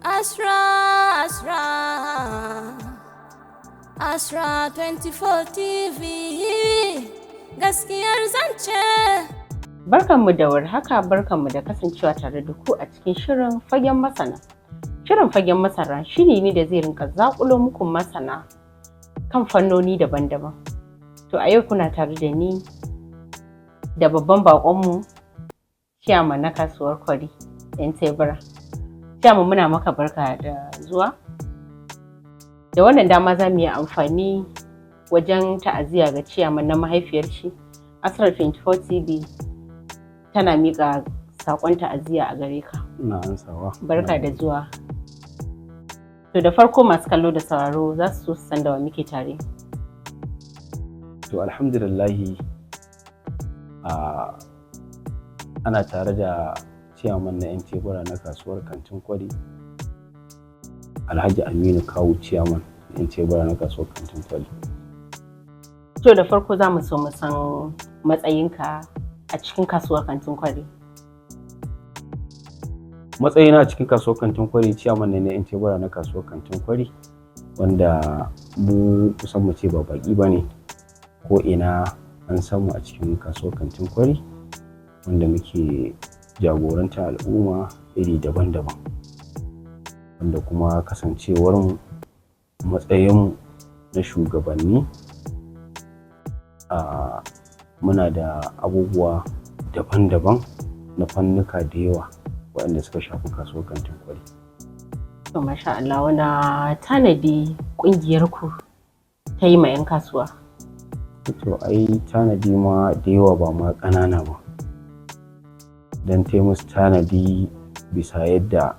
Asra, Asra, Asra 24 TV, gaskiyar zance. Barkanmu da warhaka, barkanmu da kasancewa tare da ku a cikin shirin Fagen Masana. Shirin Fagen Masana shiri ne da zai rinka zaƙulo muku masana kan fannoni daban-daban. To, a yau kuna tare da ni da babban baƙonmu, ciyaman na kasuwar Kwari, 'yan tebura. Ciyaman, muna maka barka da zuwa. Da wannan dama za mu yi amfani wajen ta'aziyya ga ciyaman na mahaifiyar shi. Asrar 24 TV tana miƙa saƙon ta'aziyya a gare ka. Ina ansawa. Barka da zuwa. To, da farko masu kallo da sauraro za su so su san da wa muke tare. To, alhamdulillahi, ana tare da ciyaman na 'yan tebura na kasuwar Kantin Kwari, Alhaji Aminu Kawu, ciyaman na 'yan tebura na kasuwar Kantin Kwari. To, da farko za mu so mu san matsayinka a cikin kasuwar Kantin Kwari. Matsayina a cikin kasuwar Kantin Kwari, ciyaman ne na 'yan tebura na kasuwar Kantin Kwari, wanda mu kusan mu ce ba baki ba ne, ko ina an samu a cikin kasuwar Kantin Kwari, wanda muke jagoranta al'umma iri daban-daban, wanda kuma kasancewar mu matsayin na shugabanni a muna da abubuwa daban-daban na fannuka da yawa waɗanda suka shafi kasuwar Kantin Kwari. To, masha Allah, wani tanadi ƙungiyar ku ta yi ma 'yan kasuwa? To, ai tanadi ma da yawa, ba ma ƙanana ba. Don ta musu tanadi bisa yadda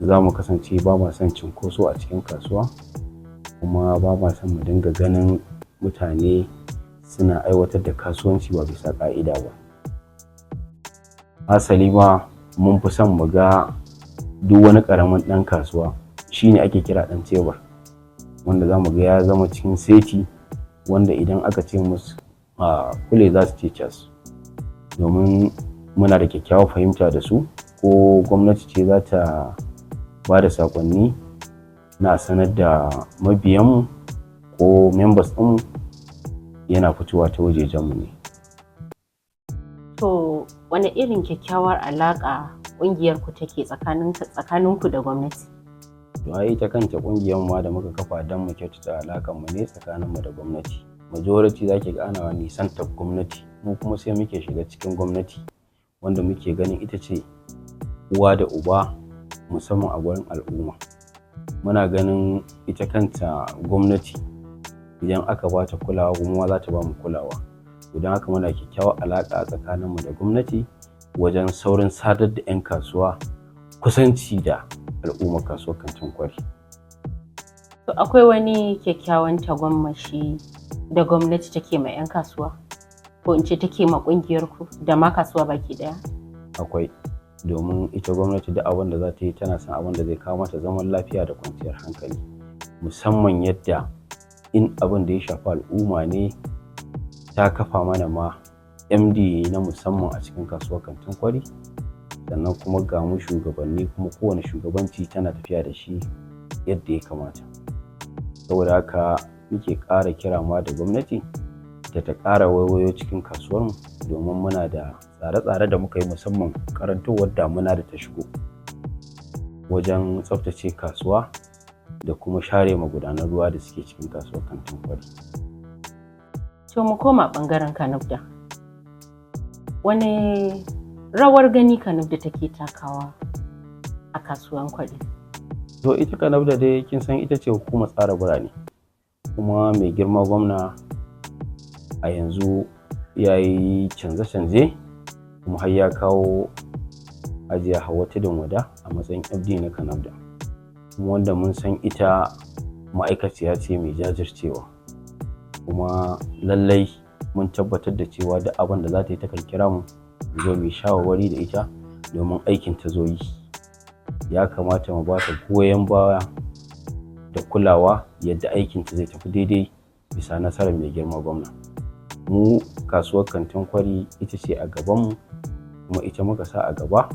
za mu kasance ba ma son cinkoso a cikin kasuwa, kuma ba ma son mu dinga ganin mutane suna aiwatar da kasuwanci ba bisa ƙa'ida ba. Hasali ma mun fi son mu ga duk wani ƙaramin ɗan kasuwa, shine ake kira ɗan tebur, wanda za mu ga ya zama cikin seti, wanda idan aka ce musu a kule za su ce cas, domin muna da kyakkyawar fahimta da su. Ko gwamnati ce za ta ba da saƙonni na sanar da mabiyanmu ko members ɗinmu, yana fitowa ta wajejenmu ne. To, wani irin kyakkyawar alaƙa ƙungiyar ku take tsakaninku da gwamnati? To, ai ita kanta ƙungiyar ma da muka kafa don mu kyautata alaƙar mu ne tsakaninmu da gwamnati. Majority za ki ga ana nisantar gwamnati, mu kuma sai muke shiga cikin gwamnati, wanda muke ganin ita ce uwa da uba, musamman a gurin al'umma. Muna ganin ita kanta gwamnati idan aka ba ta kulawa, kuma za ta ba mu kulawa. Don haka muna kyakkyawar alaƙa tsakaninmu da gwamnati wajen saurin sadar da 'yan kasuwa kusanci da al'ummar kasuwar Kantin Kwari. To, akwai wani kyakkyawan tagomashi da gwamnati take ma 'yan kasuwa? Ko in ce take ma ƙungiyar ku da ma kasuwa baki ɗaya? Akwai, domin ita gwamnati duk abin da za ta yi tana son abin da zai kawo mata zaman lafiya da kwanciyar hankali, musamman yadda in abin da ya shafi al'umma ne. Ta kafa mana ma MD na musamman a cikin kasuwar Kantin Kwari, sannan kuma ga mu shugabanni, kuma kowane shugabanci tana tafiya da shi yadda ya kamata. Saboda haka muke ƙara kira ma da gwamnati da ta ƙara waiwayo cikin kasuwarmu, domin muna da tsare-tsare da muka yi, musamman karantowar damuna da ta shigo, wajen tsaftace kasuwa da kuma share magudanan ruwa da suke cikin kasuwar Kantin Kwari. To, mu koma ɓangaren Kanubda. Wani rawar gani Kanubda take takawa a kasuwan Kwari? To, ita Kanubda dai kin san ita ce hukumar tsara birane, kuma mai girma gwamna a yanzu ya yi canje-canje, kuma har ya kawo Hajiya Hauwa Tudun Wada a matsayin MD na Kanubda. Kuma wanda mun san ita ma'aikaciya ce mai jajircewa, kuma lallai mun tabbatar da cewa duk abin da za ta yi takan kira mu zo mu yi shawarwari da ita, domin aikin ta zo yi. Ya kamata mu ba ta goyon baya da kulawa yadda aikinta zai tafi daidai bisa nasarar mai girma gwamna. Mu kasuwar Kantin Kwari ita ce a gabanmu, kuma ita muka sa a gaba.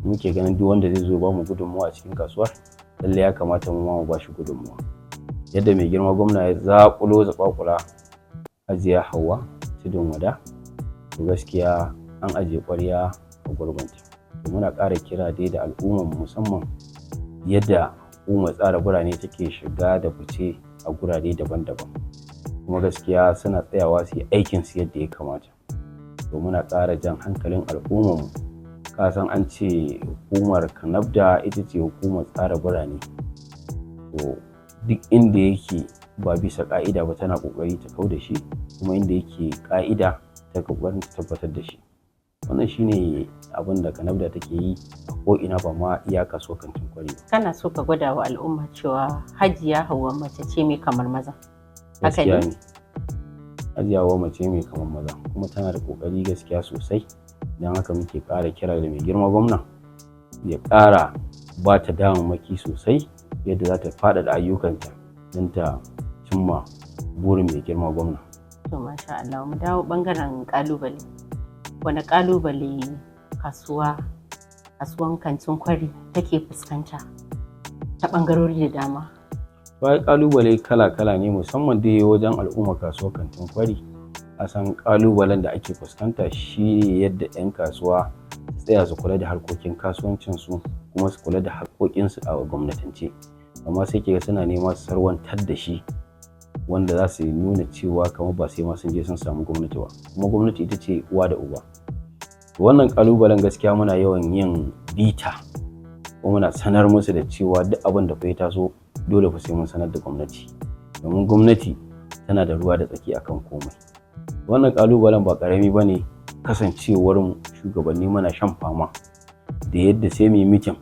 Muke ganin duk wanda zai zo ba mu gudunmawa a cikin kasuwar, lallai ya kamata mu ma mu ba shi gudunmawa. Yadda mai girma gwamna ya zaƙulo zaƙwaƙula Hajiya Hauwa Tudun Wada, to gaskiya an ajiye ƙwarya a gurbinta. To muna ƙara kira dai da al'ummar, musamman yadda hukumar tsara birane take shiga da fice a gurare daban-daban, kuma gaskiya suna tsayawa su yi aikin su yadda ya kamata. To muna ƙara jan hankalin al'ummar mu. Ka san an ce hukumar Kanabda ita ce hukumar tsara birane, to duk inda yake ba bisa ƙa'ida ba tana ƙoƙari ta kau da shi, kuma inda yake ƙa'ida ta ƙoƙarin ta tabbatar da shi. Wannan shine abin da Kanabda take yi a ko'ina, ba ma iya kasuwar Kantin Kwari ba. Kana so ka gwada wa al'umma cewa Hajiya Hauwa mace ce mai kamar maza. Haka Gaskiya ne? ne, Hajiya Hauwa mace mai kamar maza, kuma tana da ƙoƙari gaskiya sosai. Don haka muke ƙara kira da mai girma gwamna ya ƙara ba ta damammaki sosai yadda za ta faɗaɗa ayyukanta don ta cimma burin mai girma gwamna. To masha Allah, mu dawo bangaren kalubale. Wane kalubale kasuwan Kantin Kwari take fuskanta ta bangarori da dama? Bayan kalubale kala-kala ne, musamman dai wajen al'umma kasuwar Kantin Kwari. A san kalubalen da ake fuskanta shi ne yadda 'yan kasuwa su tsaya su kula da harkokin kasuwancinsu, kuma su kula da haƙoƙinsu a gwamnatance, amma sai kiga suna nema su sarwantar da shi, wanda za su nuna cewa kamar ba sai ma sun je sun samu gwamnati ba, kuma gwamnati ita ce uwa da uba. Wannan kalubalen gaskiya muna yawan yin bita, kuma muna sanar musu da cewa duk abin da fa ya taso dole fa sai mun sanar da gwamnati, domin gwamnati tana da ruwa da tsaki akan komai. Wannan kalubalen ba karami ba ne, kasancewar mu shugabanni muna shan fama da yadda sai mu yi meeting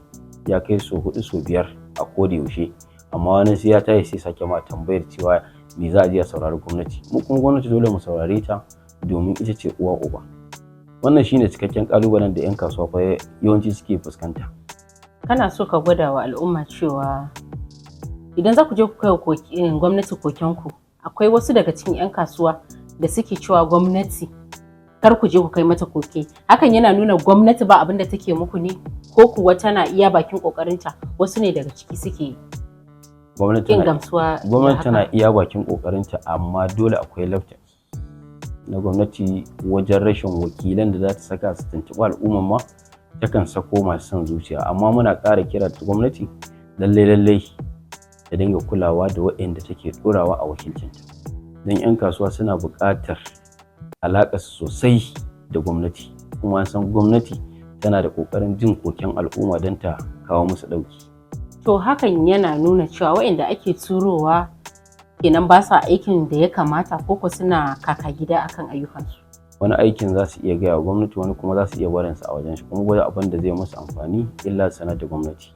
ya kai so hudu, so biyar a koda yaushe, amma wani sai ya tashi sai sake ma tambayar cewa me za a je a saurari gwamnati. Mu kuma gwamnati dole mu saurare ta, domin ita ce uwa uba. Wannan shine cikakken kalubalen da 'yan kasuwa fa yawanci suke fuskanta. Kana so ka gwada wa al'umma cewa idan za ku je ku kai wa gwamnati kokenku, akwai wasu daga cikin 'yan kasuwa da suke cewa gwamnati kar ku je ku kai mata koke. Hakan yana nuna gwamnati ba abin da take muku ne, ko kuwa tana iya bakin kokarinta, wasu ne daga ciki suke Gwamnati kin tana gamsuwa da gwamnati haka? tana iya bakin kokarinta, amma dole akwai lafta na gwamnati wajen rashin wakilan da za ta saka su tuntuɓi al'umman, ma takan sako masu son zuciya. Amma muna ƙara kira ta gwamnati lallai lallai ta dinga kulawa da waɗanda take ɗorawa a wakilcinta, don 'yan kasuwa suna buƙatar alaƙa sosai da gwamnati, kuma an san gwamnati tana da ƙoƙarin jin koken al'umma don ta kawo musu ɗauki. To hakan yana nuna cewa waɗanda ake turowa kenan ba sa aikin da ya kamata, ko ko suna kaka gida akan ayyukansu? Wani aikin za su iya gaya wa gwamnati, wani kuma za su iya barinsa a wajen shi, kuma gwada abin da zai musu amfani illa su sanar da gwamnati.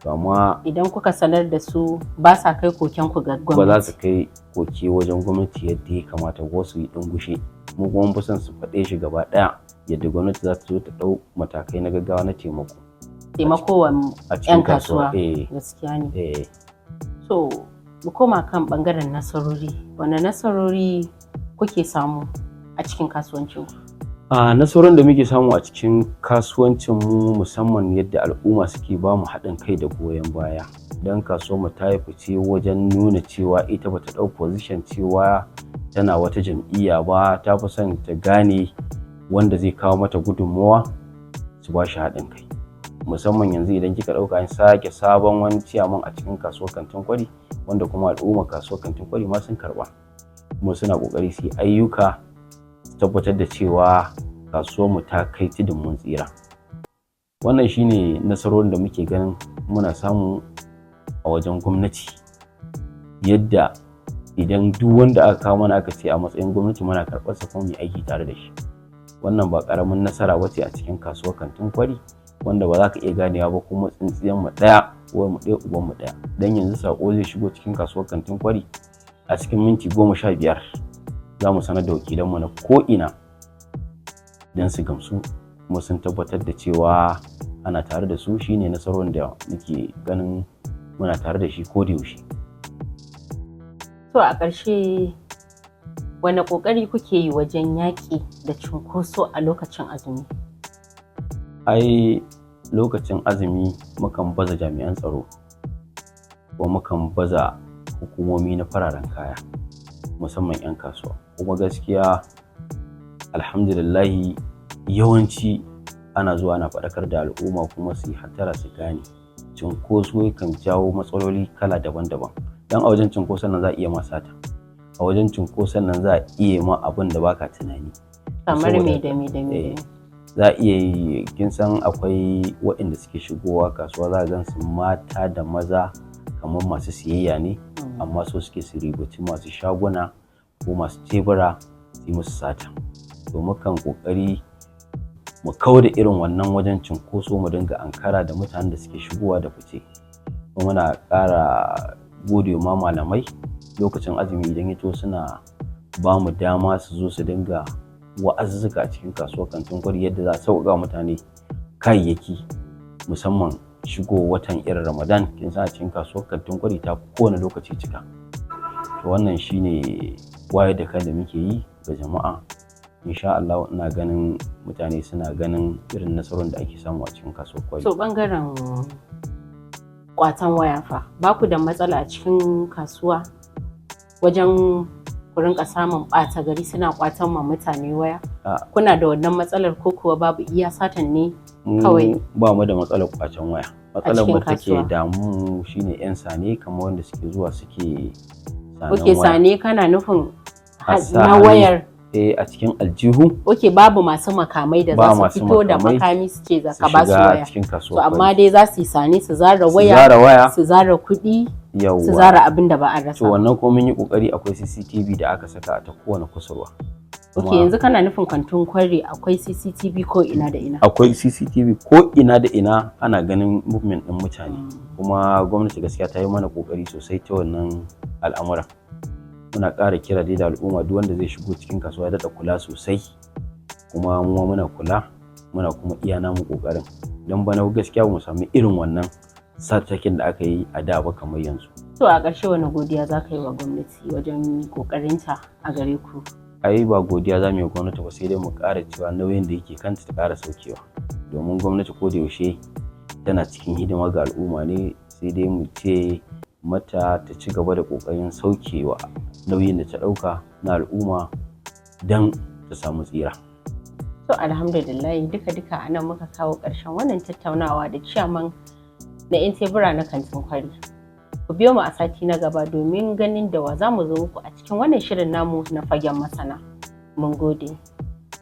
To amma Idan kuka sanar da su, ba sa kai koken ku ga ba za gwamnati? Su kai koke wajen gwamnati yadda ya kamata ko su yi ɗungushe. Mu kuma mun fi son su faɗe shi gaba ɗaya yadda gwamnati za ta zo ta ɗau matakai na gaggawa na taimako Taimako wa a cikin 'yan kasuwa. Eh. Gaskiya ne. Eh. So mu koma kan bangaren nasarori. Wane nasarori kuke samu a cikin kasuwancin ku? A nasarorin da muke samu a cikin kasuwancin mu, musamman yadda al'umma suke ba mu haɗin kai da goyon baya, don kasuwar mu ta yi fice wajen nuna cewa ita bata ɗau position cewa tana wata jam'iyya ba. Ta fi son ta gane wanda zai kawo mata gudunmawa su ba shi haɗin kai. Musamman yanzu idan kika ɗauka, an sake sabon wani ciyaman a cikin kasuwar Kantin Kwari, wanda kuma al'ummar kasuwar Kantin Kwari ma sun karɓa, kuma suna ƙoƙari su yi ayyuka su tabbatar da cewa kasuwarmu ta kai tudun mun tsira. Wannan shine nasarorin da muke ganin muna samu a wajen gwamnati, yadda idan duk wanda aka kawo mana aka ce a matsayin gwamnati, muna karɓar sa kuma mu yi aiki tare da shi. Wannan ba ƙaramin nasara ba ce a cikin kasuwar Kantin Kwari, wanda ba za ka iya ganewa ba, kuma tsintsiyan mu ɗaya, uwar mu ɗaya, uban mu ɗaya. Dan yanzu sako zai shigo cikin kasuwar Kantin Kwari, a cikin minti 15 za mu sanar da wakilanmu na ko'ina don su gamsu kuma sun tabbatar da cewa ana tare da su. Shine nasarorin da muke ganin muna tare da shi ko da yaushe. To a ƙarshe, wane ƙoƙari kuke yi wajen yaƙi da cunkoso a lokacin azumi? Ai Lokacin azumi mukan baza jami'an tsaro ko mukan baza hukumomi na fararen kaya, musamman 'yan kasuwa. Kuma gaskiya, alhamdulillahi, yawanci ana zuwa ana faɗakar da al'umma kuma su yi hattara, su gane cunkoso kan jawo matsaloli kala daban-daban. Don a wajen cunkoson nan za a iya ma sata, a wajen cunkoson nan za a iya ma abin da baka tunani. Kamar Saboda- me da me da me? Eh, za a iya yi. Kin san akwai waɗanda suke shigowa kasuwa, za a gan su mata da maza kamar masu siyayya ne, amma so suke su ribaci masu shaguna ko masu tebura su yi musu sata. To mukan kokari mu kau da irin wannan wajen cunkoso, mu dinga ankara da mutanen da suke shigowa da fice. Kuma muna ƙara gode ma malamai, lokacin azumi idan ya to suna ba mu dama su zo su dinga wa'azuzzuka a cikin kasuwar Kantin Kwari, yadda za a sauƙaƙa wa mutane kayayyaki, musamman shigo watan irin Ramadan. Kin san a cikin kasuwar Kantin Kwari ta fi kowane lokaci cika. To wannan shine wayar da kai da muke yi ga jama'a. Insha Allah ina ganin mutane suna ganin irin nasarorin da ake samu a cikin kasuwar Kwari. To bangaren kwatan waya fa, ba ku da matsala a cikin kasuwa wajen ku rinka samun ɓata gari suna kwatan ma mutane waya? Kuna da wannan matsalar ko kuwa babu, iya satan ne Mu kawai? ba mu da matsalar kwacen waya. Matsalar Cikin mu take kasuwa. damu shine yan sane, kamar wanda suke zuwa suke sanen Oke, waya. sane kana nufin A sa na hannu. wayar? Eh, a cikin aljihu. Oke, babu masu makamai da Ba za su masu fito da makamai makami su ce za su ka ba su shiga waya. cikin To kasuwa. amma dai za su yi sane, su zara su waya, zara waya, su zara kuɗi, yawwa. su zara abin da ba a rasa. To wannan kuma mun yi kokari, akwai CCTV da aka saka ta kowane kusurwa. Ok, Kuma yanzu kana nufin Kantin Kwari akwai CCTV ko ina da ina? Akwai CCTV ko ina da ina, ana ganin movement din mutane. Kuma gwamnati gaskiya ta yi mana kokari sosai ta wannan al'amuran. Muna ƙara kira dai da al'umma, duk wanda zai shigo cikin kasuwa ya daɗa kula sosai. Kuma mu ma muna kula, muna kuma iya namu kokarin, don bana gaskiya ba mu sami irin wannan satakin da aka yi a da ba kamar yanzu. To a ƙarshe, wani godiya za ka yi wa gwamnati wajen ƙoƙarinta a gare ku? Ai ba godiya za mu yi wa gwamnati ba, sai dai mu ƙara cewa nauyin da yake kanta ta ƙara saukewa, domin gwamnati ko da yaushe tana cikin hidima ga al'umma ne. Sai dai mu ce mata ta ci gaba da ƙoƙarin saukewa nauyin da ta ɗauka na al'umma don ta samu tsira. To alhamdulillah, duka-duka a nan muka kawo ƙarshen wannan tattaunawa da ciyaman na 'yan tebura na Kantin Kwari. Ku biyo mu a sati na gaba domin ganin da wa za mu zo muku a cikin wannan shirin namu na Fagen Masana. Mun gode.